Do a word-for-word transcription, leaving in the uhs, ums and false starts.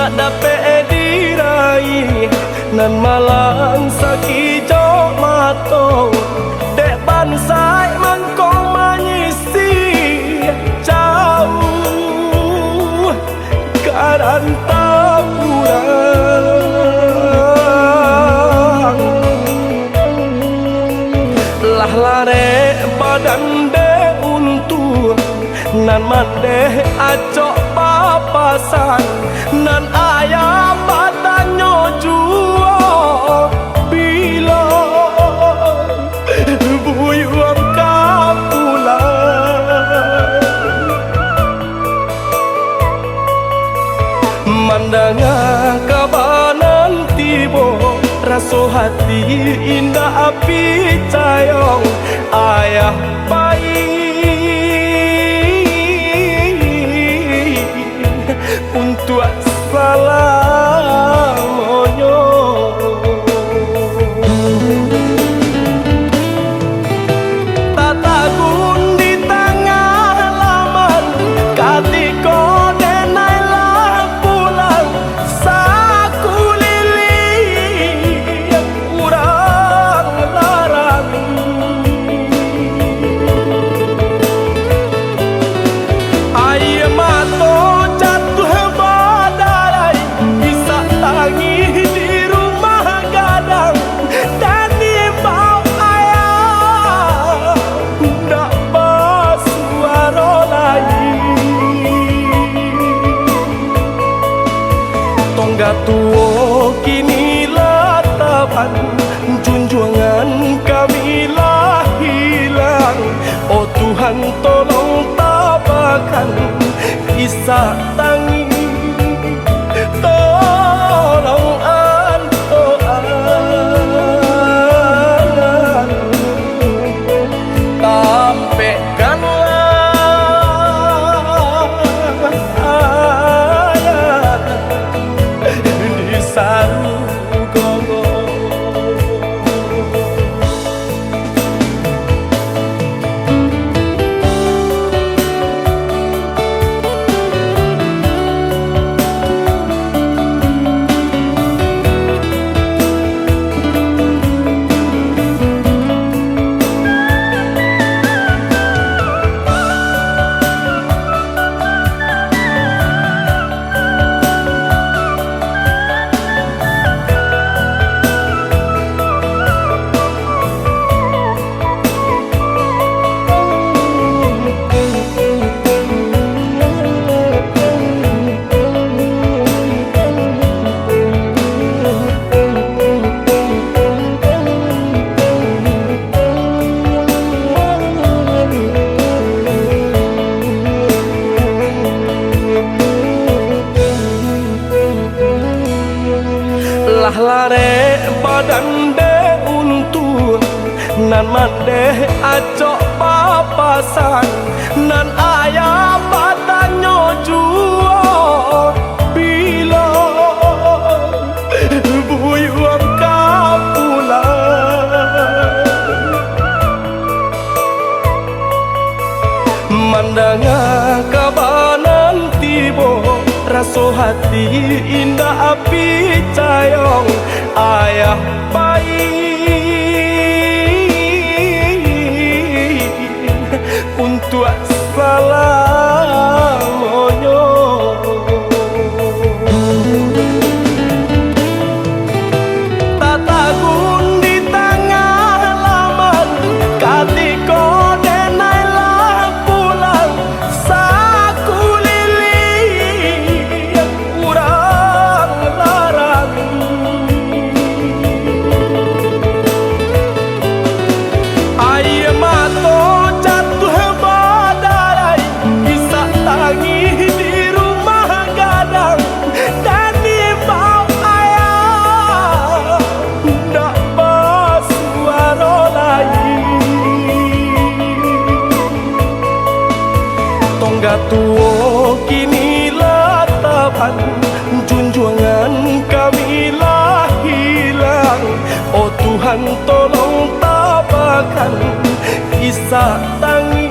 Dapek diraih nan malang sakijok mato, dek bansaik mangko manyisih jauah ka rantau urang. Lah larek badan dek untuang, nan mandeh acok bapasan, nan ayah batanyo juo, bilo buyuang ka pulang. Mandanga kaba nan tibo, raso hati indak picayo, ayah pai untuak salamonyo. Tatagun di tangah laman, katiko denai lah pulang, sakuliliang urang larang. Aia mato jatuah badarai, isak tangih di rumah gadang, dan imbau ayah ndak basuaro lai. Tongga tuo kini lah taban, junjuangan kami lah hilang. Oh Tuhan, tolong tabakan isak tangih, tolong antoan. Tampekkanlah ayah di sarugo. Lah larek badan dek untuang, nan mandeh acok bapasan, nan ayah batanyo juo, bilo buyuang ka pulang. Mandanga kaba nan tibo, raso hati indak picayo, ayah pai untuak salamonyo. Tatagun di tangah laman, katiko denai lah pulang, sakuliliang urang larang. Aia mato jatuah badarai, isak tangih di rumah gadang, dan imbau ayah ndak basuaro lai. Tongga tuo kini lah taban, junjuangan kami lah hilang. Oh Tuhan, tolong tabakan isak tangih.